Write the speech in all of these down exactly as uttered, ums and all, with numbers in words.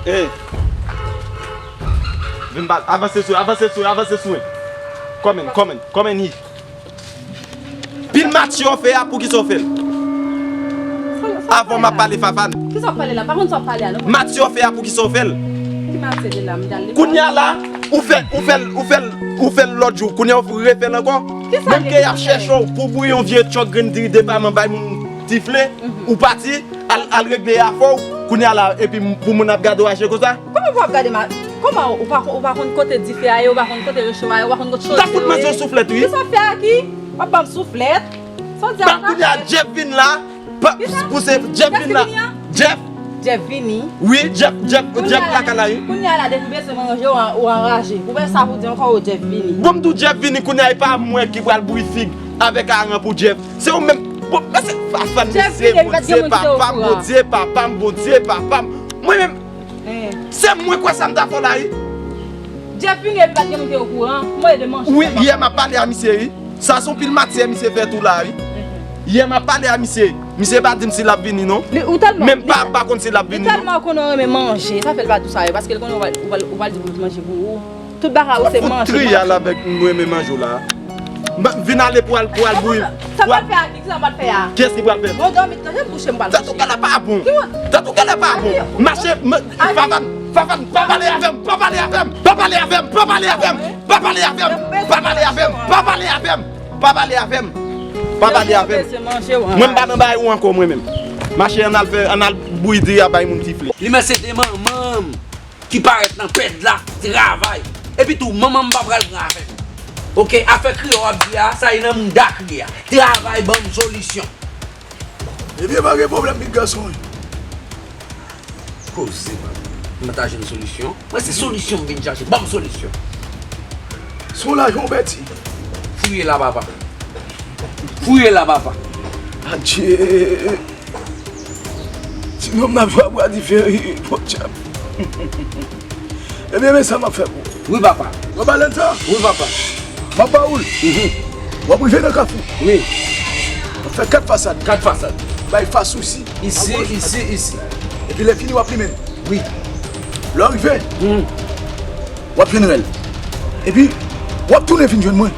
Hey. Vin pa, avanse sou, avanse sou, avanse sou. Come in, come in, come in here. Pil match yo fè a, poukisa w fè l? Avan m ap pale, Fafane. Kisa w ap pale la? Pa konn sa w ap pale a, non. Match yo fè a, poukisa w fè l? Ki match se de la, m dal li. Kounye a la, ou fè, ou fè l, ou fè l, ou fè l lòt jou. Kounye a w refè l ankò. Menm ke y ap chèche w pou bouyi yon vye tchòk grenn diri depaman bay moun tifle, ou pati, al, al regle afè w. Kounye a la, epi m-, pou moun ap gade w aje konsa? Kòman pou ap gade ma-, kòman ou pa, ou pa konn kote dife a ye, ou pa konn kote recho a ye, ou pa konn kote chodyè yo ye? M ta fout manzè yon souflèt, wi. Kisa w ap fè a ki? W ap ban m souflèt? Sa w di a pa kounye a, Jeff vin la. Pa, pou se Jeff vin la. Jeff? Jeff vini. Wi, Jeff, Jeff, Jeff lakay la, wi. Kounye a la, depi w bezwen manje, w an-, w anraje. Ou wè sa pou di ankò, o Jeff vini. Bon, m di w Jeff vini, kounye a, e pa mwen ki pral bouyi fig avèk aran pou Jeff. Se ou menm. Bon, men se Fafane, mesye, Bondye, papa m, Bondye, papa m, Bondye, papa m. Mwen menm, se mwen kwè sa m ta fè w la, wi. Jeff vini epi pa t gen moun ki okouran. Mwen de manch. Wi, yè m ap pale a misye, wi. Sa se yon pil matyè misye fè tou la, wi. Yè m ap pale a misye. Misye pa di m si l ap vini, non. Men m pa, pa konn si l ap vini, non. Li tèlman konnen w renmen manje, sa fè l pa di w sa yo, paske l konnen ou pral, ou pral, ou pral di pou l manje pou ou. Tout bagay ou se manje, manje. Fout triyal avèk m renmen manje w la. M vin ale pou al, pou al bouyi. Sa m pral fè a, ki sa m pral fè a? Kiyès ki pral fè? Mwen dòmi, jan m kouche m pral kouche. Tèt ou genlè pa bon. Tèt ou genlè pa bon. Mache, Fafane, Fafane, pa pale avè m, pa pale avè m, pa pale avè m, pa pale avè m, pa pale avè m, pa pale avè m, pa pale avè m, pa pale avè m, pa pale avè m. Mwen m pa nan bagay ou ankò mwen menm. Mache ann al fè, ann al bouyi diri a bay moun tifle. Li men se de manman m ki parèt nan pèd la, travay. Epi tou, manman m pa pral pran afè m. Oke, afè kriye w ap di a, sa e nan mouda kriye a. Travay ban m solisyon. Ebyen, pa gen pwoblèm, pitit gason. Koze, man. M pa ta jwenn solisyon. Mwen, se solisyon m vin chache. Ban m solisyon. Sou lajan w pèdi. Fouye la, papa. Fouye la, papa. Adje. Ti nonm nan jwe bwa difere, podyab. Ebyen, men sa m ap fè pou ou. Wi, papa. W ap al anndan? Wi, papa. M ap ba ou l. Mhm. W ap rive nan kafou. Wi. W ap fè kat fasad. Kat fasad. Bay fas ou isi. Isi, isi, isi. Epi lè fini, w ap limen l. Wi. Lè w rive, mhm, w ap jwenn rèl. Epi, w ap tounen vin jwenn mwen.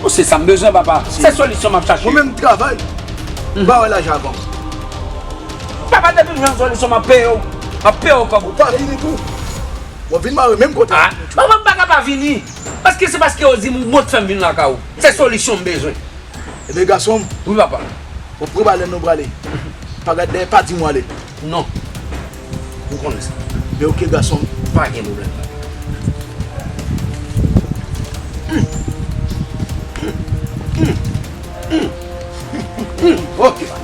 Bon, se sa m bezwen, papa. Se solisyon m ap chache. Mwen menm travay, m pa wè lajan avan. Papa, depi m jwenn solisyon, m ap peye w. M ap peye w kòb ou. Ou pa vini tou. W ap vin mare menm kote. Ah, papa, m pa ka pa vini. Paske se paske w di m ou bon fè m vin lakay ou. Se solisyon m bezwen. Ebyen, gason m. Wi, papa. Bon, pran balèn nou prale. Pa gad dèyè, pa di m w ale. Non. Ou konnen sa. Men oke, gason m. Pa gen pwoblèm. Hmm. Hmm. Hmm. Hmm. Hmm. Oke, papa.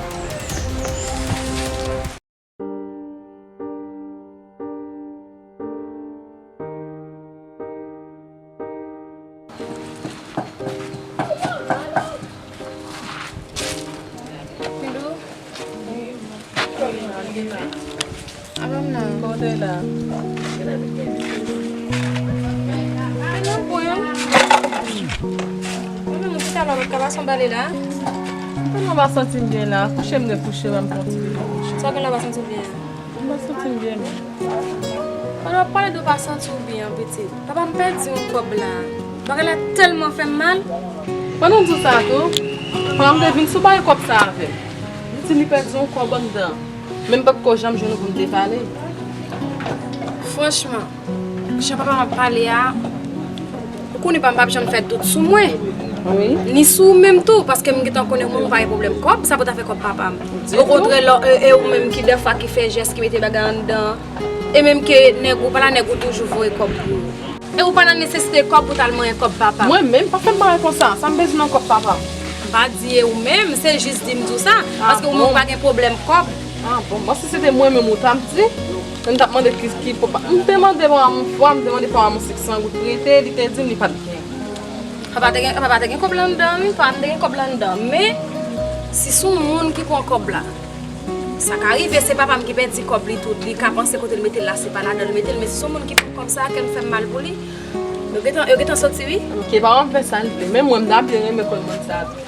Milo. Avan m nan. Kote la? Mwen nan pwen. Mwen menm, ou ki ta la, ou ka pase yon bale la? Mwen pa santi m byen la. Kouche m te kouche, ban m fè yon ti bebe kouche. Sa w gen la, ou pa santi w byen? M pa santi m byen, non. Pandan w ap pale de w pa santi w byen an, pitit, papa m pèdi yon kòb la. Bagay la tèlman fè m mal. Pandan w di w sa tou, papa m te vin sou bay kòb sa avè m. Li di li pèdi yon kòb anndan. Men m potko janm jwenn ou pou m te pale. Franchman, jan papa m ap pale a, ou konnen papa m p ap janm fè dout sou mwen. Wi. Ni sou ou menm tou, paske m gentan konnen ou menm ou pa gen pwoblèm kòb, sa pou ta fè kòb papa m. Ditou. Okontrè, lè, e, e ou menm ki dèfwa ki fè jès, ki mete bagay anndan. E menm ke nèg ou pa la, nèg ou toujou voye kòb pou ou. E ou pa nan nesesite kòb pou t al manyen kòb papa m. Mwen menm, pa fè m bagay konsa. Sa m bezwen nan kòb papa m? M pa di e ou menm, se jis di m di w sa. Ah, paske ou menm ou pa gen pwoblèm kòb. Ah bon, bon, si se te mwen menm ou t ap di, m t ap mande ki, ki pou pa, m te mande papa m yon fwa, m te mande papa m yon senk san goud prete, li te di m li pa t gen. Papa te gen, papa te gen kòb la anndan, wi, papa m te gen kòb la anndan. Men, si se yon moun ki pran kòb la, sa ka rive, se papa m ki pèdi kòb li tout, li ka panse kote l mete l la, se pa ladan l mete l, men si se yon moun ki pran kòb sa, kè m fè m mal pou li. Yo gentan, yo gentan soti, wi. Ok, papa m fè sa l vle, men mwen, m ta byen renmen konn moun sa tou.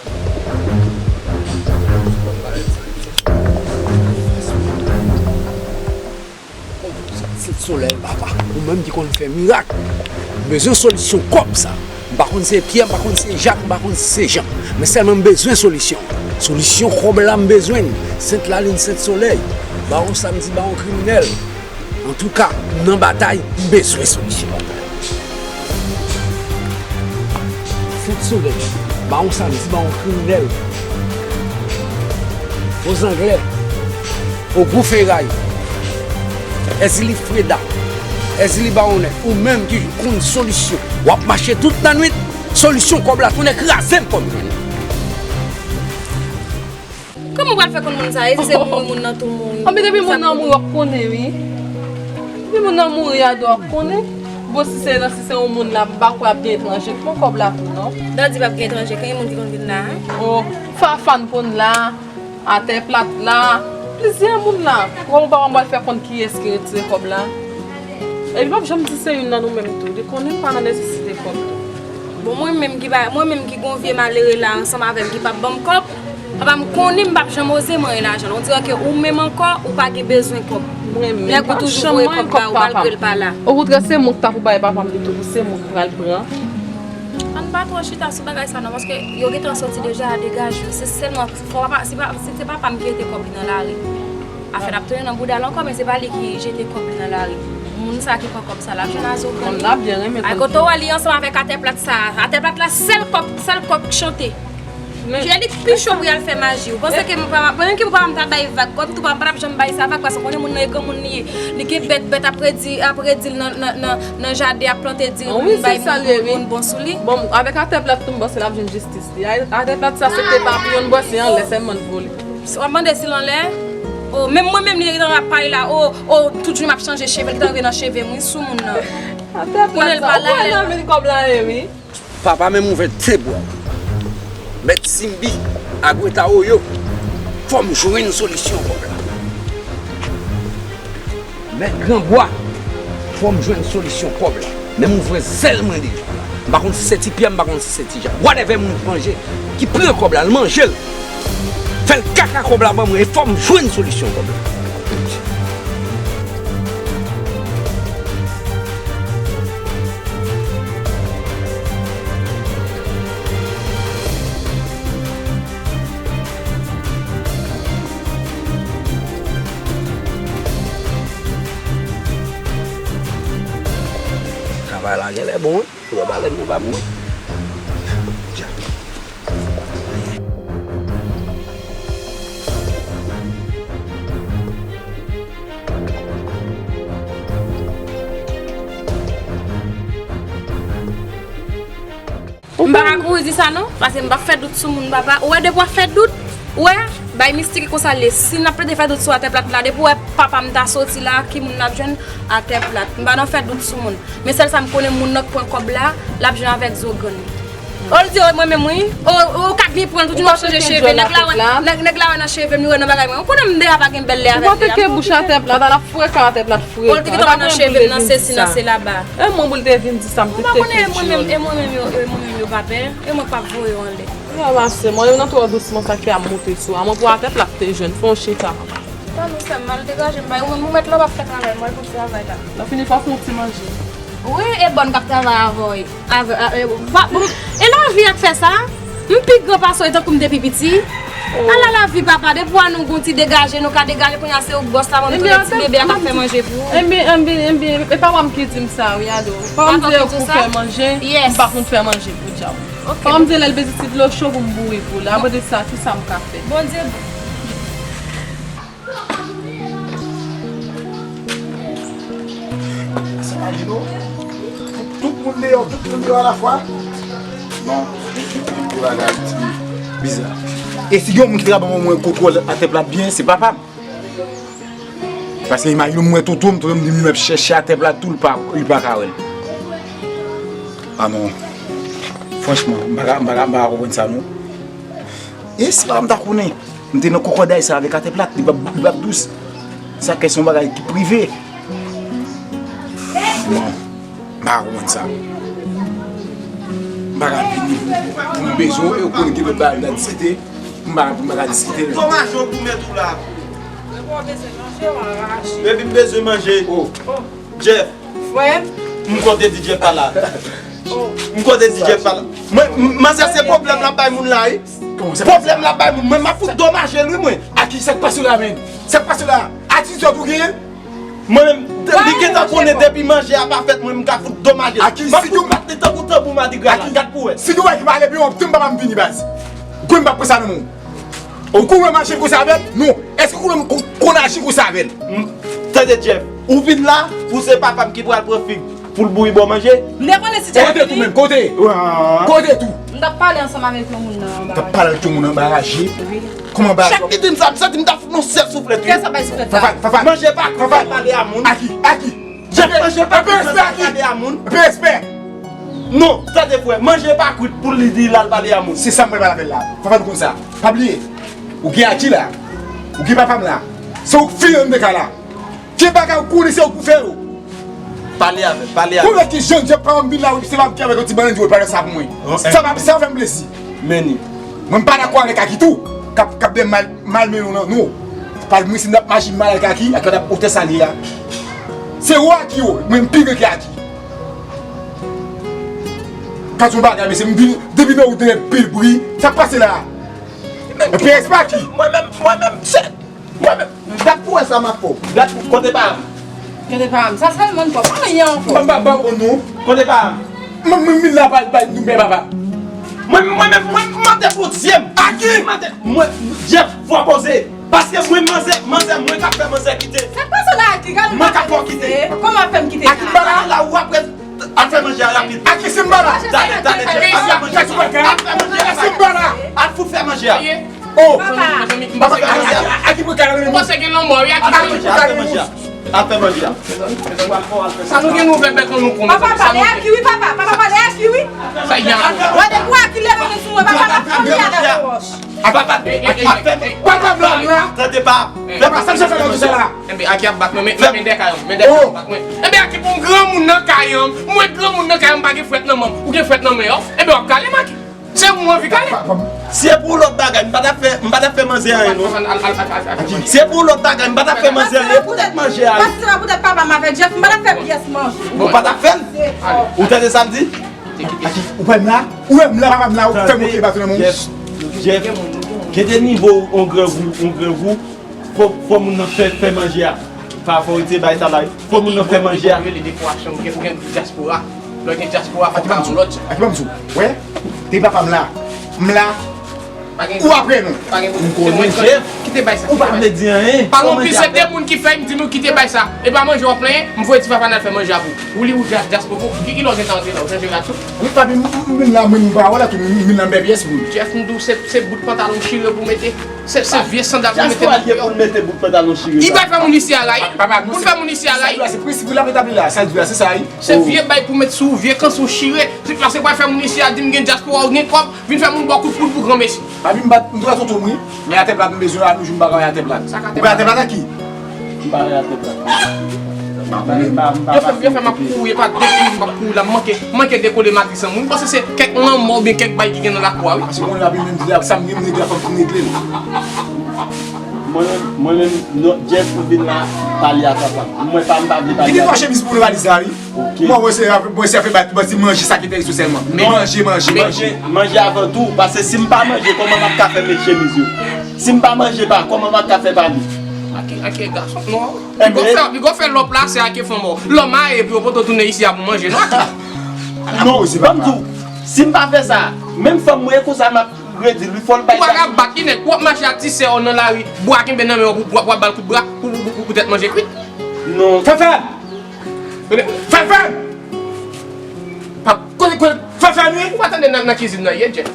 Bon, sa, se Solèy papa, ou menm ki konn fè mirak. M bezwen solisyon kòb sa. M pa konn se Pyè, m pa konn se Jak, m pa konn si se Jan. Men sèlman m bezwen solisyon. Solisyon kòb la m bezwen l. Sent Lalin, Sent Solèy. Bawon Samdi, bawon kriminèl. Antouka, m nan batay, m bezwen solisyon. Sent Solèy, bawon Samdi, bawon kriminèl. Fo zanglè, ogou feray. Èzili Freda, Èzili Bawonè, ou menm ki konn solisyon. W ap mache tout lannwit, solisyon kòb la tounen kraze m kòm jwenn. Kòman w pral fè konn moun sa? E si se mouri moun nan tou mouri? Anben depi moun nan mouri w ap konnen wi. Depi moun nan mouri a dwe w ap konnen. Bon si se nan si se yon moun la m pa kwè ap gen etranje k pran kòb la tou non. Dadi p ap gen etranje, gen moun ki konn vin la a? O, Fafan konn la, Atè Plat la, plizyè moun la. Kòman papa m pral fè konn kiyès ki retire kòb la? Epi l p ap janm di se youn nan nou menm tou. Li konnen m pa nan nesesite kòb tou. Bon mwen menm ki pa, mwen menm ki gon vye malere la ansanm avè m ki p ap ban m kòb, papa m konnen m p ap janm oze manyen lajan l. On dirait que ou menm ankò ou pa gen bezwen kòb. Nèg ou toujou voye kòb ba ou malgre l pa la. Okontrè se mwen k ta pou bay papa m li tou, se mwen k pral pran. Ann pa twò chita sou bagay sa non, paske yo gentan soti deja a degaje yo. Se sèlman, fò papa, si pa, si se papa m ki rete kòb li nan lari. Afè n ap tounen nan bouda l ankò, men se pa li ki jete kòb li nan lari. Moun sa ki pran kòb sa, l ap jwenn a zo grann li. Ay kote w wè li ansanm avèk Atè Plat sa. Atè Plat la, sèl kòb, sèl kòb k chante. Kè li k pi cho pou y al fè maji. Ou panse ke m pa, menm ke papa m ta bay vag kòb tou, papa m pa t ap janm bay sa vag, paske w konnen moun nan e granmoun li ye. Li gen bèt, bèt ap redi, ap redi l nan, nan, nan, nan jaden, ap plante diri pou vin bay moun, moun bon sou li. Bon, avèk Atè Plat tou, m panse l ap jwenn jistis li. Atè Plat sa se te papiyon, m panse anlè sèlman l vole. W ap mande si l anlè? O, menm mwen menm li gentan ap pale la. O, o, tout jou m ap chanje cheve, li gentan rive nan cheve m, wi, sou moun nan. Atè Plat sa, ou kwè nan vin kòb la ye, wi. Papa menm ouvè tèt bwa. Mèt Simbi, Agweta Oyo, fò m jwenn solisyon kòb la. Mèt Granbwa, fò m jwenn solisyon kòb la. Men m ouvè zèl mwen deja la. M pa konn si se Ti Pyè, m pa konn si se Ti Jak. Whatever moun ki manje, ki pran kòb la, l manje l. Fè l kaka kòb la ban mwen, e fò m jwenn solisyon kòb la. Travay la genlè bon wi. Pou yo ba lè m nan pa mwen. M pa ka kouri di sa non, paske m p ap fè dout sou moun papa. Ou wè depi w ap fè dout, ou wè, bay mistik konsa l ye. Si n ap plede fè dout sou Atè Plat la, depi w wè papa m ta soti la, ki moun n ap jwenn? Atè Plat. M pa nan fè dout sou moun. Men sèl sa m konnen, moun nan k pran kòb la, l ap jwenn avèk zo grann li. O l di o mwen menm wi. O, o ka byen pran l tou, di m ap chanje cheve. Nèg la wè, nèg, nèg la wè nan cheve m, li wè nan bagay mwen. Ou konnen m deja pa gen bèl lè avèk li. Ou pa teke bouch Atè Plat la, l ap frekan Atè Plat. O l te gentan wè nan cheve m, nan sesi, nan sela ba. E mwen pou l te vin di sa, m te teke djòl. E mwen menm yo, e mwen menm yo pa pè. E mwen k p ap voye yo anlè. Yo ranmase mwen, yo nan twò dousman, sa k fè y ap monte sou a. Mwen pou Atè Plat te jwenn, fè yon chita. Tann ou sè m, m al degaje m bay. Ou menm ou mèt la, w ap fè travay, m al pou travay la. Lè fini, fò w fè yon ti manje. Wi, e bòn k ap travay avè w. Avè, a, e, pa, bon, e lavi a k fè sa. M pi gran pase w, e tankou m te pi piti. Ala lavi papa, depi w a nou gon ti degaje, nou ka degaje, kounye a se ou k bòs la, mwen m tounen ti bebe a k ap fè manje pou ou. Enben, enben, enben, e papa m ki di m sa wi, alo. Papa m di yo pou fè manje, m pa konn fè manje podyab. Papa m di lè l bezwen ti dlo cho pou m bouri pou li. Apre de sa, kisa m ka fè? Bondye bon. Sa pa di nou? Tout, tout moun deyò, tout moun deyò alafwa? Non, gen, gen, gen bagay ki biza. E si gen yon moun ki ta ka ban mwen kontwòl Atè Plat byen, se papa m. Paske imajine m wè tonton m, tonton m di m li menm chèche Atè Plat tou, li pa, li pa ka wè l. Ah non. Franchman, m pa ka, m pa ka, m pa ka konprann sa non. E si papa m ta konnen? M te nan kòkòday sa avèk Atè Plat, li p ap, li p ap dous. Sa kè se yon bagay ki prive. Bon, m pa ka konprann sa. M pa ka vini pou, pou m bezwen w e w konnen gen lòt bagay m ta diskite. M pa, m pa ka diskite l. Depi w bezwen manje, w anrache. Baby, m bezwen manje. Oh. Jeff. Frè m. M konte di Jeff pa la. M konte di Jeff pa la. Mwen, m- manzè se pwoblèm l ap bay moun la, wi. Pwoblèm l ap bay moun. Mwen, m ap fout domaje l, wi, mwen. Aki, sa k pase la, menm? Sa k pase la? Atitid ou genyen? Mwen menm, li gentan konnen depi manje a pa fèt, mwen, m ka fout domaje l. Aki, m ap fout bat li tankou tanbou madigra la. Gad pou wè. Si nou wè ki pale byen, w ap tann papa m vini, baz. Gwen, m p ap pran sa nan men w. Ou konnen manje konsa avè l? Non. Èske ou konnen ou konn aji konsa avè l? M- Tande, Jeff. Ou vin la, ou se papa m ki pral pran fig pou l bouyi ba w manje? M te konnen si Jeff vini. Kote tou menm, kote? Kote tou? M t ap pale ansanm avèk yon moun nan anba. M t ap pale avèk yon moun anba raje. Wi. Kòman anba? Chak ki di m sa, m santi m t ap fout yon sèl souflèt, wi. Kiyès ap bay souflèt sa? Fafan, Fafan. Manje pa kwit, pale a moun. Aki, Aki. Jeff, manje pa kwit, pale a moun. Respè. Non, tande, frè, manje pa kwit pou li di l al pale a moun. Se sa m pral pale avè l la. Fafan, nou konn sa. Pa bliye. Ou gen Aki la. Ou gen papa m la. Se ou k fini anndan kay la. Gen bagay ou konnen se ou k pou fè yo. Pale avè l, pale avè l. Konnen ki jan Jeff pa vin la, wi, se pa m ki avèk yon ti bannann di w pale sa pou mwen. Sa pa, sa fè m plezi. Men ni. Mwen m pa dakò avèk Aki tou. K ap, k ap de mal, mal men nou nan nou. Pa mwen si n ap maji mal avèk Aki, Aki t ap otè sa li a. Se ou Aki yo, mwen m pi gran ke Aki. Ka di yon bagay, mesye, m vin, depi nan ou de pil bri. Sa k pase la? P S pa Aki. Mwen menm, mwen menm, se Mwen menm, gad pou wè sa m ap fè w. Gad pou, kote pa m? Kote pa m? Sa sèlman n fè w. Pa anyen ankò. Ban, ban, ban, non. Kote pa m? Mwen, mwen, mwen la bay, bay, nou, men papa. Mwen, mwen menm, mwen, mwen te pou zye m. Aki! Mwen te, mwen, Jeff, fò poze. Paske mwen, manzè, manzè, mwen k ap fè manzè kite. Sa k pase la, Aki? Gade mwen k ap fè w kite. Kòman w ap fè m kite la? Aki, m pa la. La, ou ap ret, al fè manje a rapid. Aki, si m pa la. Talè, talè, Jeff, al fè manje a. Al fè manje a. Aki, si m pa la. Al fout fè manje a. Oh! Papa! Papa, a ki pou kay la menm? Ou panse gen lanmò, wi, a ki pou kay la menm? Al fè manje a. Al fè manje a. Sa nou gen nou ouvè bèk nou konn. Papa, pale a ki wi, papa. Papa, pale a ki wi. Sa y a. Wè, depi w a ki leve men sou mwen, papa, pa fè manje a nan wòch. Papa, al fè manje a. Papa, m la, m la. Tande pa. Papa, sa m fè nan tout sa la? Enben, a ki ap bat mwen, men, men dèkay an, men dèkay an bat mwen. Enben, a ki pou m granmoun nan kay an, mwen granmoun nan kay an, m pa gen frèt nan men m. Ou gen frèt nan men w? Enben, w ap kale m a ki? Se ou m anvi kale. Si e pou lòt bagay, m pa t ap fè, m pa t ap fè manzè anyen, non. Si e pou lòt bagay, m pa t ap fè manzè anyen. Poutèt manje a. Paske se pa poutèt papa m avèk Jeff, m pa t ap fè pyès manje. Ou pa t ap fè l? Ou tande sa m di? Ou wè m la? Ou wè m la, papa m la, ou fè m oke baton nan men w. Jeff, Jeff, kite nivo w, on grangou, on grangou. Fò, fò moun nan fè, fè manje a. Favorite bay sa bay. Fò moun nan fè manje a. Ou gen dekorasyon, ou gen, ou gen dyaspora. Lè w gen dyaspora, fò w bay yon lòt. Aki ban m sou. Wè, te papa m la. M la. Ou apre nou. M konnen Jeff. Kite bay sa. Ou pa vle di anyen. Pa non plis, se de moun ki fè, m di nou kite bay sa. E pa manje w ap plenyen, m voye ti papa n al fè manje a pou ou. Ou li ou dyaspora. Ki, ki lè w gentan antre la, ou chanje rad tou? Wi, papi, m, m, m vin la, mwen, m pa wè la tou, m, m vin nan bèl pyès pou m. Jeff, m di w, se, se bout pantalon chire pou mete. Se, se vye sandal pou mete nan pye w. Dyaspora ki pou l mete bout pantalon chire sa. Li pral fè moun isi a rayi. Pou l fè moun isi a rayi. Se prensip ou l ap etabli la, sa l di la, se sa, wi. Se vye bay pou met sou ou, vye kanson chire. Trip la, se pral fè moun isi a di m gen dyaspora, ou gen kòb, vin fè moun ba w kout poud pou granmesi. Papi, m bat, m dwe tonton m, wi. Men atè plat, m bezwen a nou jou, m pa ka atè plat. Ou pa atè plat a ki? M pa atè plat. Yo fè, yo fè m ap kouri, e pa de kou m ap kouri la, m manke, m manke dekole matris an. Mwen panse se kèk lanmò oubyen kèk bay ki gen nan lakou a, wi. Paske mwen la, pi menm di la, sa m gen, m regle a, fòk m regle l. Mwen menm, mwen menm, non, Jeff, ou vin la, pale a papa. Mwen pa, m pa vle pale a papa. Kite twa chemiz pou nou valiz la, wi. Ok. Mwen wè se, mwen se fè bat, bat, se manje sa ki te sou sèlman. Manje, manje, manje. Manje, manje avan tou, paske si m pa manje, kòman m ap ka fè met chemiz yo? Si m pa manje pa, kòman m ap ka fè pale? Ake, ake gason, non. Li gon fè, li gon fè lòp la, se ake fanm ou. Lòm a, epi yo poto tounen isi a pou manje, non, ake. Non, ban m di w, si m pa fè sa, menm fanm mwen, e konsa m ap redi l, wi, fò l bay. Ou pa ka bat li, nèg, w ap mache ak ti sè w nan lari, bwa kenbe nan men w, w ap, w ap ba l kout bra, pou, pou, pou, pou tèt manje kwit. Non. Fè fè! Fè fè! Pa, kote, kote, fè fè, wi! Ou pa tande nan, nan kizin nan ye, Jeff?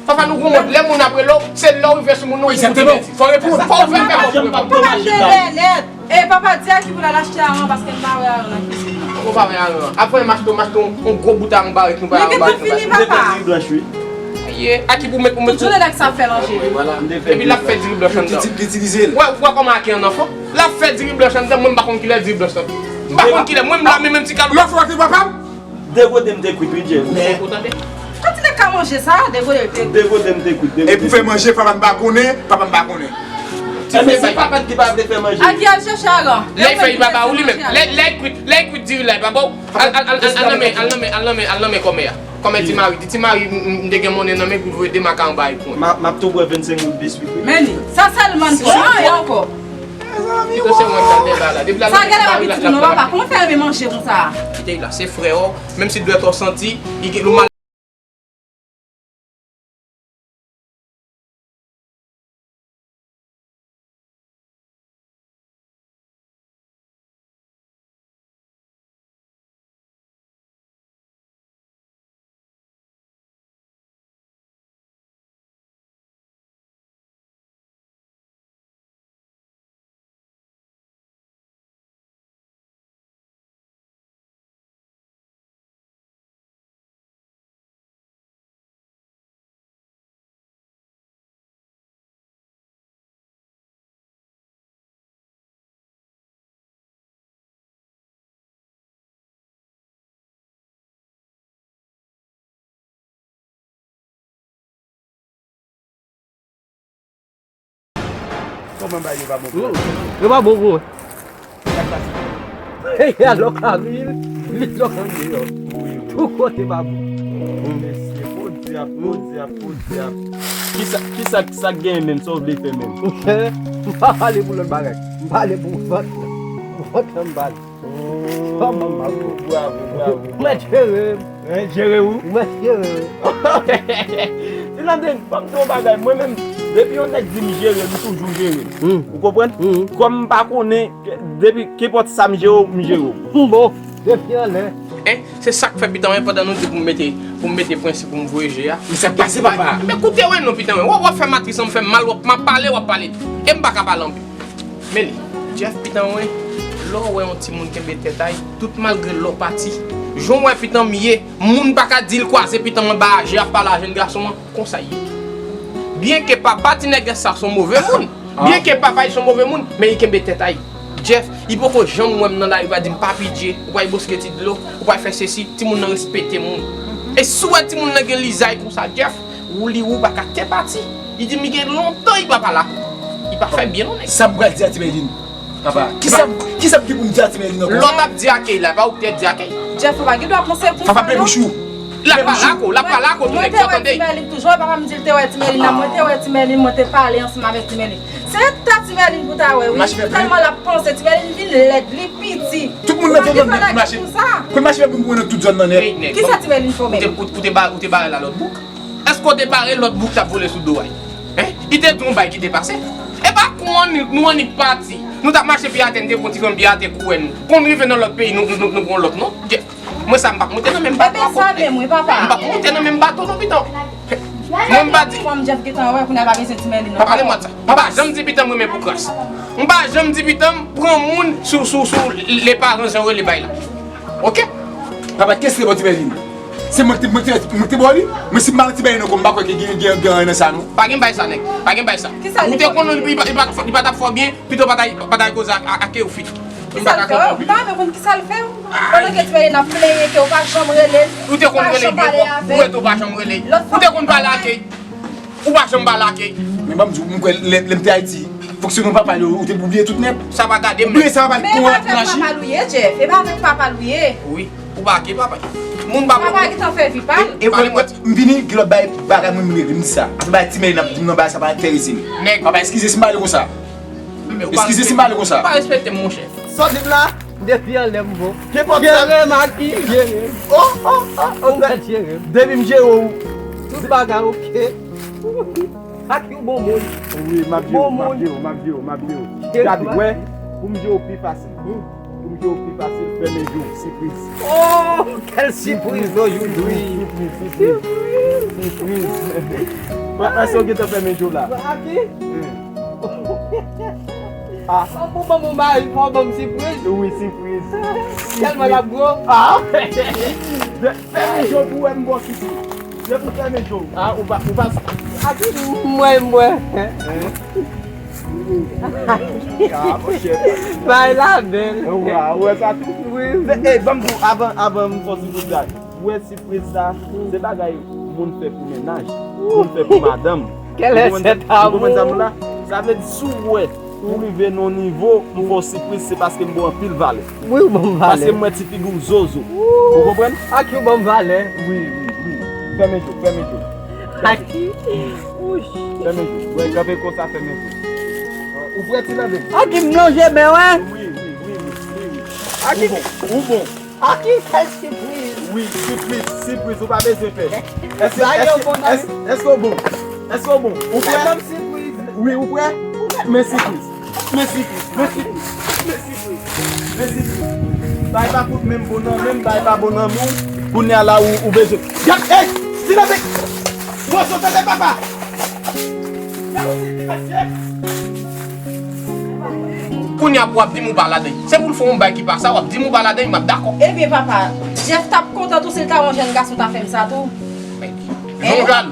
Papa, nou gon mòd, lè moun ap rele w, se lè w rive sou moun nan, ou pou di mèsi. Fò reponn. Fò w fè, fè, fò w reponn. Papa, m te bèlèt. E papa, di a ki pou l al achte aran, paske m pa wè aran nan kizin nan. Ou pa wè aran. Apre, m achte, m achte yon, yon gwo bout aran barèt, nou bay aran barèt nan kizin. Li gentan fini, papa. Ye, a ki pou met, pou met. Tout jounen nèg sa ap fè manje. Epi l ap fè diri blanch anndan. Li itilize l. Wè, ou wè kòman ake an anfan? L ap fè diri blanch anndan, mwen m pa konn kilè diri blanch lan. M pa konn kilè, mwen m la menm, menm ti kal. Lòt fwa ki papa m. Degode m te kwit, wi, Jeff. Men. Ou tande? Kan ti nèg ka manje sa, degode l te kwit. Degode m te kwit, degode. E pou fè manje, papa m pa konnen, papa m pa konnen. Ebyen, se papa ki pa vle fè manje. A ki al chèche aran? Lè l fè li pa ba ou li menm. Lè, lè l kwit, lè l kwit diri la, li pa ba ou. Al, al, al, al, al nan men, al nan men, al nan men, al nan men kòmè a. Kòmè ti mari, di ti mari, m, m, m te gen monnen nan men pou l voye de makaron bay pou mwen. M ap, m ap tou bwè vennsenk goud biswit wi. Men li, sa sèlman pou mwen ankò. Mezanmi, pito se mwen k t al dèyè la. Depi l al nan men ti mari la, l ap fè manje. Kòman fè renmen manje konsa? Kite l la, se frè w, menm si dwèt ou santi, li gen, li mal. Kòman bagay yo pa bon pou yo? Yo pa bon pou ou. Hey, alò ka vin, vin lò ka vin lò. Tou kote pa bon. Mesye, podyab, podyab, podyab. Kisa, kisa, sa k genyen menm, sa w vle fè menm? M pa pale pou lòt bagay. M pale pou vant. Vant lan m pale. Kòman m ap fè? Bravo, bravo, bravo. Mwen jere. Hein, jere ou? Mwen jere. Ti Landing, fò m di w yon bagay. Mwen menm, depi yon nèg di m jere, m toujou jere. Hmm. Ou konprann? Hmm. Kòm m pa konnen, depi kenpòt sa m jere w, m jere w. Bon, depi anlè. Hein? Se sa k fè Pitanwen, pandan nou di pou m mete, pou m mete prensip pou m voye je a. Men sa k pase, papa? Men koute wen non, Pitanwen. W ap, w ap fè matris lan fè m mal, w ap, m ap pale, w ap pale. E m pa ka pale anpil. Men li, Jeff Pitanwen, lè w wè yon timoun kenbe tèt a y, tout malgre lè w pati, jan w wè Pitanm ye, moun pa ka di l kwaze Pitanm anba je ap pale a jèn gason an, konsa y ye. Byenke papa ti nègès sa se yon move moun, byenke papa y se yon move moun, men li kenbe tèt a y. Jeff, li poko janm wè m nan lari, li pa di m, "Papi Dje, ou pral boske ti dlo, ou pral fè sesi, timoun nan respekte moun." E si w wè timoun nan gen lizay konsa, Jeff, ou li ou pa ka te pati. Li di m li gen lontan li pa pale ak ou. Li pa fè byen non nèg. Sa m pral di a Ti Mèlin? Papa, kisa, kisa m gen pou m di a Ti Mèlin ankò? Lè w t ap di akèy la, pa ou ki te di akèy? Jeff, ou pa gen dwa panse konsa non. Papa, fè bouch ou. L ap pale ak ou, l ap pale ak ou tou nèg, sa tande? Mwen te wè Ti Mèlin toujou, papa m di l te wè Ti Mèlin nan, mwen te wè Ti Mèlin, mwen te pale ansanm avèk Ti Mèlin. Se ta Ti Mèlin pou ta wè wi. Tèlman l ap panse, Ti Mèlin vin lèd, li piti. Tout moun nan te konn mache. Pou mache pou mwen nan tout zòn nan nèt. Kisa Ti Mèlin fè w menm? Ou te, ou te ba-, ou te bare la lòt bouk? Èske w te bare lòt bouk t ap vole sou do a? Hein? Li te di yon bay ki te pase. E pa kou annik, nou annik pati. Nou t ap mache pye atè, n te pran ti fanm pye atè kou wè nou. Konn rive nan lòt peyi, nou, nou, nou pran lòt non. Mwen sa m p ap monte nan menm bato ak ou. Ebyen sa menm wi papa. M p ap monte nan menm bato non Pitanm. Mwen m pa di. Fanm Jeff gentan wè kounye a pa bezwen Ti Mèlin non. Pa pale m sa. Papa, janm di Pitanm renmen pou kras. M pa janm di Pitanm pran moun sou, sou, sou le paran jan w rele bay la. Oke? Papa, kiyès ki te ba w Ti Mèlin? Se mwen ki te, mwen ki te, mwen ki te ba w li? Mwen si m pa nan Ti Mèlin ankò, m pa kwè ke gen, gen, gen anyen nan sa non. Pa gen bay sa nèg. Pa gen bay sa. Ou te konnen li pa, li pa, li pa t ap fè w byen, pito w pa t al, pa t al koze ak, ak, ak Théophile. Kisa l fè w? M pa renmen konn kisa l fè w. Pandan ke Ti Mèlin ap plenyen ke w pa janm rele l, ou te konn rele l byen, ou wè tou w pa janm rele l. Ou te konn pale ak Key. Ou pa janm pale ak Key. Men ban m di w, m kwè lè, lè m te Ayiti, fonksyonè papa yo, ou te bliye tout nèt. Sa pa gade m. Ou bliye sa papa l. Men e pa avèk papa l ou ye, Jeff. E pa avèk papa l ou ye. Wi, ou pa ak papa. Moun pa. Papa gentan fè vi pa l. E, e, m vini, gen lòt bagay, bagay mwen m regle, m di sa. Afè bagay Ti Mèlin ap di m nan bagay sa pa enterese m. Nèg. Papa, eskize si m pale konsa. Eskize si m pale konsa. Ou pa respekte m, monchè. Sa w di m la? Depi anlè m bon. Jere m ak li, jere m. Oh, oh, oh, oh. Ou mèt jere m. Depi m jere w. Tout bagay oke. Ak yon bon moun. Wi, m ap jere w, m ap jere w, m ap jere w, m ap jere w. Gade, wè, pou m jere w pi fasil. Pou m jere w pi fasil, fèmen je w, sipriz. Oh, kèl sipriz, non, Joudri. Sipriz, sipriz. Sipriz. Mwen panse w gentan fèmen je w la. Aki? Ah. Bon, bon, bon, mari, fò ban m sipriz. Wi, sipriz. Tèlman l ap gwo. Ah. Fèmen je w pou wè m bò sou tou. Depi w fèmen je w. Ah, ou pa, ou pa. Aki? Mwen, mwen. Hein? Ah, monchè. Bay la bèl. Ou wè, ou wè sa tou? Wi, wi. Men, ey, ban m di w, avan, avan m fè w sipriz la. Ou wè sipriz sa, se bagay moun fè pou mennaj, moun fè pou madanm. Kèl e sèt amou? Ou konprann sa m la? Sa vle di si w wè ou rive nan yon nivo, m fè w sipriz, se paske m ba w anpil valè. Wi, ou ban m valè. Paske m wè ti figi w zozo. Ou konprann? Aki ou ban m valè. Wi, wi, wi. Fèmen je w, fèmen je w. Aki. Fèmen je w. Wè, kanpe konsa, fèmen je w. Ou prè, ti Lande? Aki m lonje men w. Wi, wi, wi, wi, wi, wi. Aki. Ou bon, ou bon. Aki, kèl sipriz. Wi, sipriz, sipriz, ou pa bezwen pè. Èske, èske, èske, èske w bon? Èske w bon? Ou prè? Wi, ou prè? Men sipriz. Men sipriz, men sipriz, men sipriz, men sipriz. Bay pa kout menm bon nan menm, bay pa bon nan menm. Kounye a la ou, ou bezwen. Gad, ey! Silans, ey! Bon, sot tande papa! Kounye a pou w ap di m ou pa ladann. Se pou l fè yon bay ki pa sa, w ap di m ou pa ladann, m ap dakò. Ebyen papa, Jeff t ap kontan tou si l ta wè yon jèn gason ta fè m sa tou. Jan w jalou.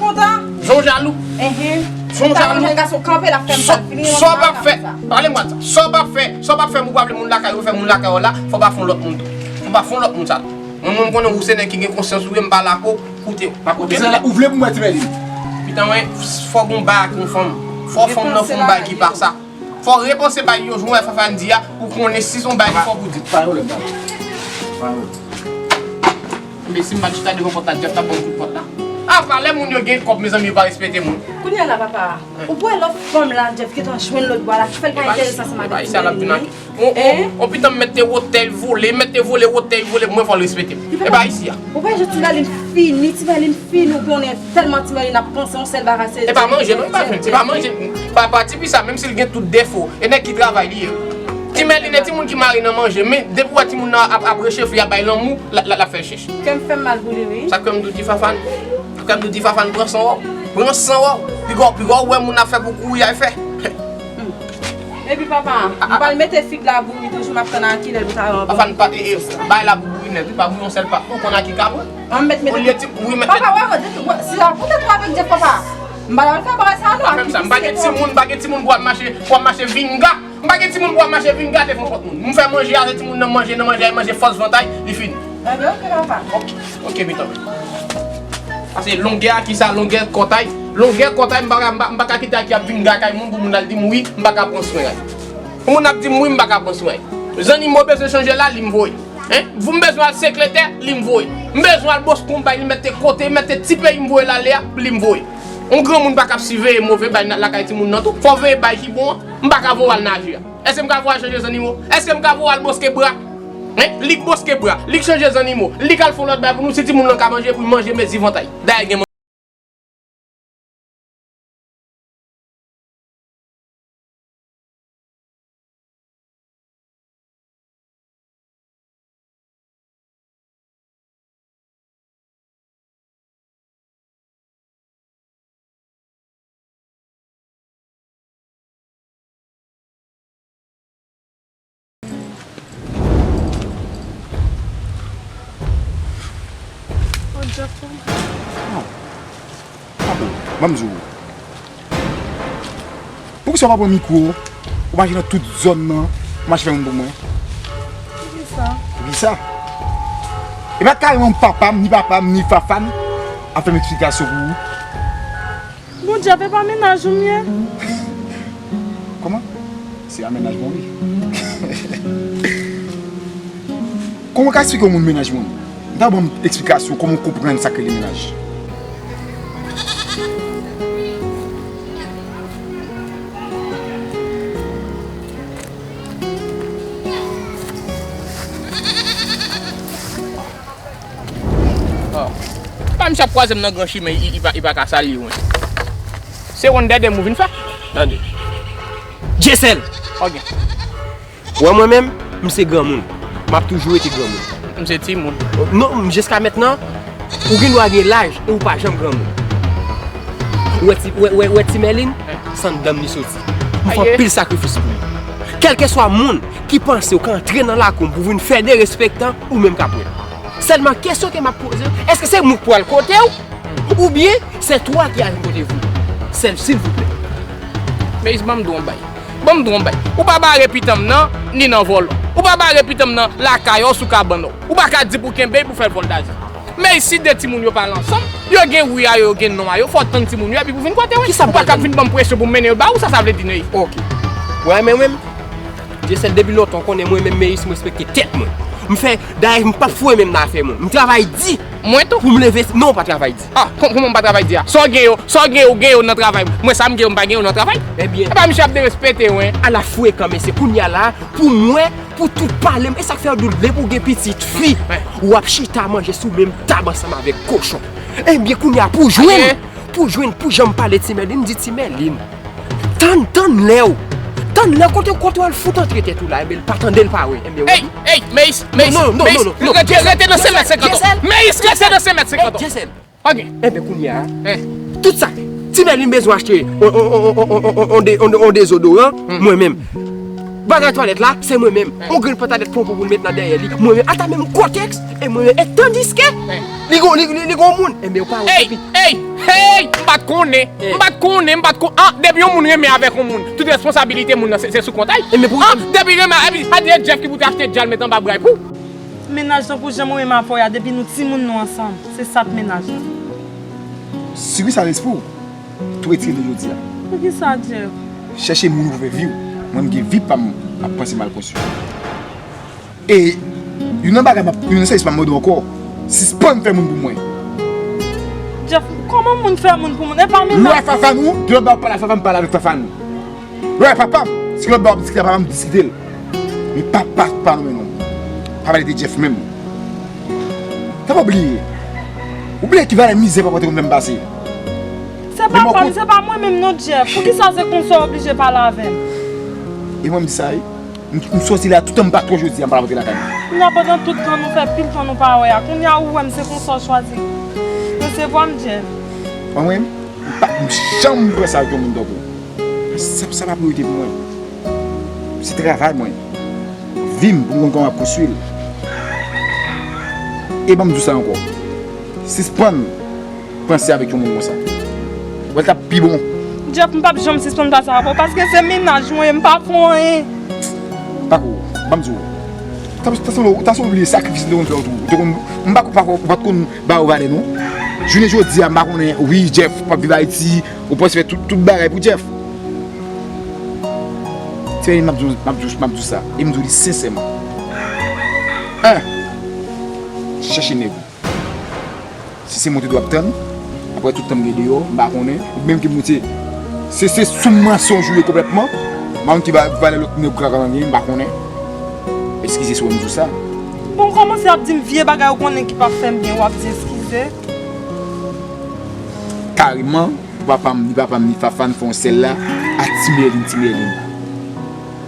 Jan w jalou. Jan w jalou. Sa yon jèn gason kanpe l ap fè m sa, l vini nan sa. Pale m sa. Sa w p ap fè, sa w p ap fè, m ou pa vle moun lakay ou fè moun lakay ou la, fò w pa fè yon lòt moun tou. Fò w pa fè yon lòt moun sa tou. Mwen, mwen, m konnen ou se nèg ki gen konsyans ou ye, m pale ak ou, koute w. Ou vle pou mwen ti Mèlin? Pitan mwen, fò gon bay ak yon fanm. Fò fanm nan fè yon bay ki pa sa. Fò w repanse bay yo, jan w wè Fafane di a, pou konnen si se yon bay ki fò pou di. Pa yon lè, pa yon lè. Men si m pa t chita devan pòt la, Jeff t ap ban m kout pòt la. Apa lè moun yo gen kòb, mezanmi, yo pa respekte moun. Kounye a la, papa, ou wè lòt fanm la, Jeff gentan jwenn lòt bwa la, ki fè l pa enterese ansanm avèk ti Mèlin. On, on, on pitan m mèt te wotèy vole, mèt te vole wotèy vole, mwen fò l respekte m. E pa isi a. Ou pa wè jan ti Mèlin fini, ti Mèlin fini, ou konnen tèlman ti Mèlin ap panse yon sèl bagay, se... E pa manje non, e pa jwenn, e pa manje. Papa, tifi sa, menm si l gen tout defo, e nèg ki travay li ye. Ti Mèlin e timoun ki mare nan manje, men depi w wè timoun nan ap, ap rechefle, ap bay lanmou, l, l, l ap fè l chèch. Kè m fè m mal pou li, wi. Sa k fè m tou di Fafane, sa k fè m tou di Fafane, pran san w, pran san w. Piga, piga w wè moun ap fè pou kouri, al fè. Epi papa, m pral mete fig la bouri toujou, m ap tann a kilè pou ta rantre. Papa, n pa, e, e, bay la pou bouri nèt, wi, pa bouri yon sèl pa. Ou konn a ki ka pran? An m mèt mete. Olye ti, wi, mèt. Papa, wè, wè, depi, wè, si la pou tèt ou avèk Jeff, papa. M pa pral fè bagay sa non. Pa fè m sa, m pa gen timoun, m pa gen timoun pou ap mache, pou ap mache vinga. M pa gen timoun pou ap mache vinga devan pòt moun. M fè manje a, se timoun nan manje, nan manje a, manje fòs vant a y, li fini. Ebyen, oke, papa. Oke, oke, pitan. Paske longè a ki sa, longè kòt a y, longè kòt a y, m pa ka, m pa, m pa ka kite a ki ap vin gakay moun pou moun al di m wi, m pa ka pran swen a y. Pou moun ap di m wi, m pa ka pran swen a y. Zannimo bezwen chanje la, li m voye. Hein? Pou m bezwen al sekretè, li m voye. M bezwen al boske yon bay, li mèt te kote, mèt te ti peyi m voye l ale a, li m voye. Yon granmoun pa ka ap siveye move bay nan lakay timoun nan tou. Fò w veye bay ki bon an. M pa ka voye w al naje a. Èske m ka voye w al chanje zannimo? Èske m ka voye w al boske bra? Hein? Li k boske bra, li k chanje zannimo, li k al fè yon lòt bay pou nou. Si timoun nan ka manje, pou l manje, mezi vant a y. Dayè gen Bon, ban m di w. Poukisa w pa pran mikwo, ou mache nan tout zòn nan, ou mache fè moun pou mwen? Poukisa? Poukisa? E pa kareman papa m, ni papa m, ni Fafane ap fè m eksplikasyon pou ou? Bon, Jeff, e pa mennaj ou m ye? Kòman? Se a mennaj mwen, wi. Kòman w ka eksplike yon moun mennaj mwen? Dabò ban m eksplikasyon kòman w konprann sa k rele mennaj. Oh. Pa misye ap kwaze m nan gran chimen, li, li pa, li pa ka salye mwen. Se one dèdè mou vin fè. Tande. Jesèl! Ok. Wè mwen menm, m se granmoun. M ap toujou rete granmoun. M se timoun. Non, jiska mentnan, ou gen dwa gen laj e ou pa janm granmoun. Ou wè ti, wè, wè, wè ti Mèlin, se anndan m li soti. M fè anpil sakrifis pou li. Kèlkeswa moun ki panse w ka antre nan lakou m pou vin fè derespektan, ou menm k ap wè. Sèlman kesyon ke m ap poze w, èske se mwen k pral kote w? Oubyen se twa ki al kote vou? Sèl silvouplè. Meyis, ban m di w yon bay. Ban m di w yon bay. Ou pa bare pitan m nan, ni nan vòlò. Ou pa bare pitan m nan lakay ou sou kabann ou. Ou pa ka di pou kenbe l pou fè l vòltaje. Meyis, si de timoun yo pa al ansanm, Yo gen wi a yo, yo gen non a yo, fò w tann timoun yo, epi pou w vin kote wi. Kisa m pral tann? Ou pa ka vin ban m presyon pou m mennen yo ba ou, sa sa vle di, Ney? Ok. Mwen menm, menm, Dyesèl, depi lontan, w konnen mwen menm, Meyis, m respekte tèt mwen. M fè, dayè, m p ap foure men m nan afè moun. M travay di. Mwen tou. Pou m leve, non, w pa travay di. Ah, kòman m pa travay di a? Sa w gen yo, sa w gen yo, gen yo nan travay. Mwen sa m gen yo, m pa gen yo nan travay. Ebyen. E pa misye ap derespekte w, en. Ala frekan, mesye, kounye a la, pou mwen, pou tout pale m, e sa k fè yo di w lè pou w gen pitit fi, w ap chita manje sou menm tab ansanm avèk kochon. Ebyen, kounye a, pou jwenn, pou jwenn, pou janm pale Ti Mèlin, di Ti Mèlin. Tann, tann lè w. Tann lè w kote, kote w al fout antre tèt ou la, ebyen, l pa tande, l pa wè. Ebyen, w ap di, ey, Meyis, Meyis, non, non, non, Meyis, non, non, rete, rete nan senk mèt senkant. Meyis, rete nan senk mèt senkant. Dyesèl. Ok. Enben, kounye a, tout sa, Ti Mèlin bezwen achte on, on, on, on, on, on, on, on dezodoran, mwen menm. Bagay twalèt la, se mwen menm. On grenn pantalèt ponpon pou l met nan dèyè li, mwen menm. Ata menm kotèks, e mwen menm. E tandiske, li gon, li, li, li gon moun. Enben, ou pa wè, ey, ey, ey, m pa t konnen. M pa t konnen, m pa t kon-, ah, depi yon moun renmen avèk yon moun, tout responsabilite moun nan, se, se sou kont a l. Enben, pou, ah, depi renmen, epi, a di e Jeff ki pou te achte djal met anba bra l pou. Mennaj tankou jan mwen menm avè w a, depi nou timoun nou ansanm. Se sa k mennaj la. Si wi sa lespri w, tou retire li jodi a. Poukisa, Jeff? Chèche moun ou pou fè vi w. Mwen, m gen vi pa m, m ap panse m al konstwi. E youn nan bagay m ap, youn nan sèvis m ap mande w ankò, sispann fè moun pou mwen. Jeff, kòman moun fè moun pou moun? E pa mennaj. Lè w a Fafan ou, gen lòt bagay w pale a Fafan, m pale avèk Fafan ou. Lè w a papa m, si gen lòt bagay w ap diskite a papa m, diskite l. Men papa pa nan men non. Pa pale de Jeff menm. Fò pa bliye. Ou bliye ki valè mizè papa te konn fè m pase. Se papa m, se pa mwen menm non, Jeff. Poukisa se konsa w oblije pale avè m? E mwen m di sa wi. M, m sòti la, tout tan m pa twò jodi a, m pa la rantre lakay mwen. Kounye a pandan tout tan nou fè pil tan nou pa wè a. Kounye a ou wè m se konsa w chwazi resevwa m, Jeff. Mwen menm, m pa, m janm pran sa ak yon moun tankou w. Sa, sa pa priyorite pou mwen. Se travay mwen. Vi m pou m konn kòman m ap konstwi l. E ban m di w sa ankò. Sispann panse avèk yon moun konsa. Wè l t ap pi bon. Jeff, m p ap janm sispann panse avè w paske se mennaj mwen ye, m pa fè w anyen. Pako, ban m di w. Ta, ta sanble, ta sanble w bliye sakrifis m te konn fè w tou. Ou te konn, m pa, pa, ou pa t konn ba yo valè non. Jounen jodi a, m pa konnen, wi, Jeff p ap viv Ayiti, ou panse fè tout, tout bagay pou Jeff. Ti Mèlin, m ap di w, m ap di w, m ap di w sa, e m di w li sensèman. En, chèche nèg ou. Si se monte dwe ap tann, apre tout tan m gen deyò, m pa konnen, ou menm ki monte, se, se sou mansonj ou ye konplètman, m pa konn ki va, valè lòt nèg ou ka, ka gen, m pa konnen. Eskize si w wè m di w sa. Bon, w kòmanse ap di m vye bagay ou konnen ki p ap fè m byen, w ap di eskize. Kareman, pou papa m, ni papa m, ni Fafan fè yon sèl la, a Ti Mèlin, Ti Mèlin.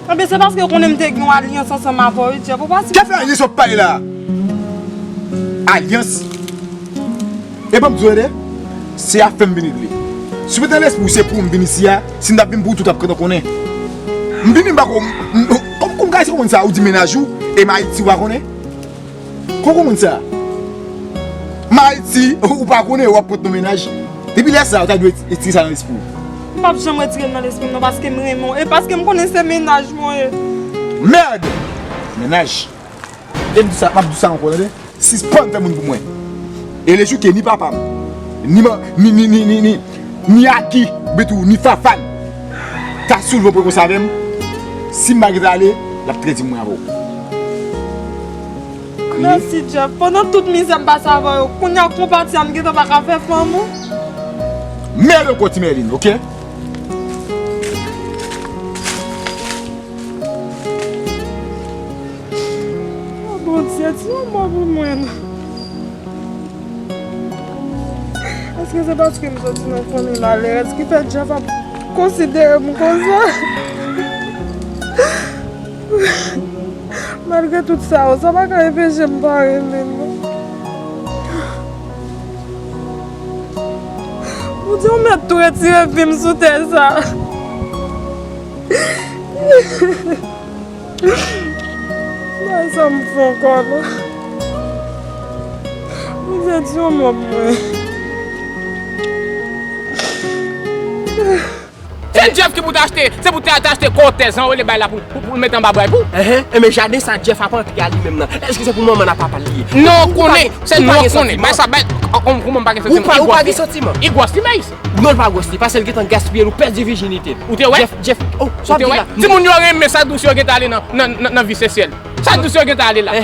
Anben, se paske ou konnen m te gen yon alyans ansanm avè w, wi, Jeff. Ou pa si. Ki afè alyans w ap pale la? Alyans? E ban m di w, tande, se afè m vin regle. Si w te nan lespri w se pou m vin isi a, si m t ap vin pou ou tou, w t ap gentan konnen. M vini, m pa ko, m, m, kòm, kòm, kòm sa, ou di mennaj ou, e m Ayiti, w pa konnen? Kòman w konn sa? M Ayiti, ou pa konnen, w ap pot nan mennaj. Depi lè sa, ou ta dwe retire sa nan lespri w. M p ap janm retire l nan lespri m non, paske m renmen w, e paske m konnen se mennaj mwen ye. Mèd! Mennaj. E m di sa, m ap di sa ankò, tande. Sispann fè moun pou mwen. E lejou ke ni papa m, ni man, ni, ni, ni, ni, ni, ni Aki, oubyen tou, ni Fafan, ta soulve yon pwen konsa avè m, si m pa gentan ale, l ap trè di mwen avè w. Mèsi, Jeff. Pandan tout mizè m pase avè yo, kounye a konpati a m gentan pa ka fè fanm ou. Mèd ankò, Ti Mèlin, oke? O Bondye, di yon mo pou mwen non. Èske se paske m soti nan fanmi malèrèz ki fè Jeff ap konsidere m konsa? Malgre tout sa yo, sa pa ka enpeche m pa renmen l non. Bondye, ou mèt tou retire vi m sou tè sa. Bagay sa m fè ankò non. Bondye di yon mo pou mwen. Se Jeff ki pou t achte, se pou t achte kòtèz an, olye bay la pou, pou, pou l mete anba bra l pou. Enhen, enben jaden sa Jeff ap antre a li menm nan. Èske se pou manman n ak papa l li ye? Non, konnen, se non, konnen. Bay sa, bay, Kòman m pa gen santiman? Ou pa gen santiman? Li gwòs li, Maïs. Non, l pa gwòs li, paske l gentan gaspiye l, ou pèdi vijinite l. Ou te wè? Jeff, Jeff, oh, sa w ap di la? Timoun yo renmen sa dous yo gentan ale nan, nan, nan, nan vi Sesyèl. Sa dous yo gentan ale la.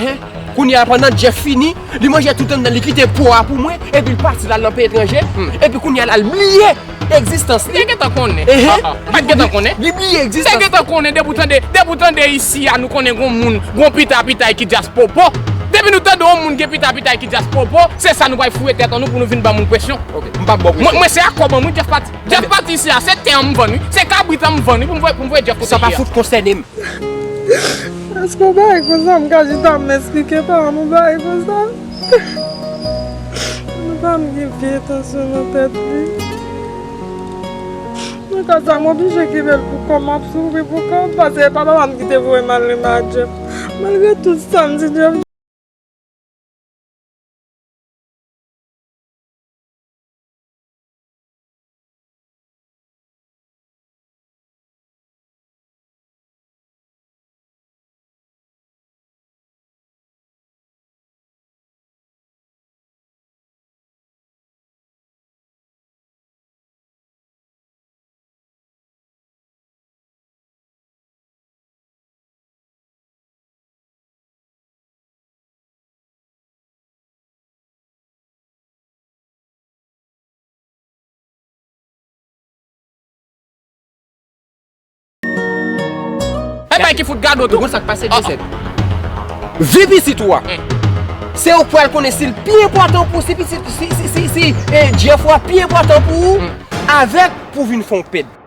Kounye a, pandan Jeff fini, li manje tout anndan, li kite po a pou mwen, epi l pati l al nan peyi etranje, epi kounye a la, l bliye egzistans li. Li gentan konnen. Li pa t gentan konnen. Li bliye egzistans li. Li gentan konnen, depi w tande, depi w tande isi a, nou konnen gon moun, gon pita pitay ki djaspopo. Depi nou tande yon moun gen pita pitay ki djaspopo, se sa nou pral foure tèt an nou pou nou vin ban moun presyon. Ok, m p ap ba w presyon. Mwen, mwen se akò ban mwen Jeff pati. Jeff pati isi a, se tè an m vann wi, se kabrit an m vann wi, pou m voye, pou m voye Jeff kote li a. Sa pa fout konsène m. Èske yon bagay konsa m ka chita m esplike paran m yon bagay konsa? Yon pa m gen vye entansyon nan tèt li. Nan ka sa, m oblije kenbe l pou kò m, m ap soufri pou kò m, paske e pa papa m ki te voye m al renmen ak Jeff. Malgre tout sa m di Jeff, E bay ki fout gado tou. Ou konn sa k pase, Joseph? Vi pitit ou a. Se ou k pral konnen si l pi enpòtan pou, si pitit, si, si, si, si, e, Jeff ou a pi enpòtan pou ou, avèk pou vin fè w pèd.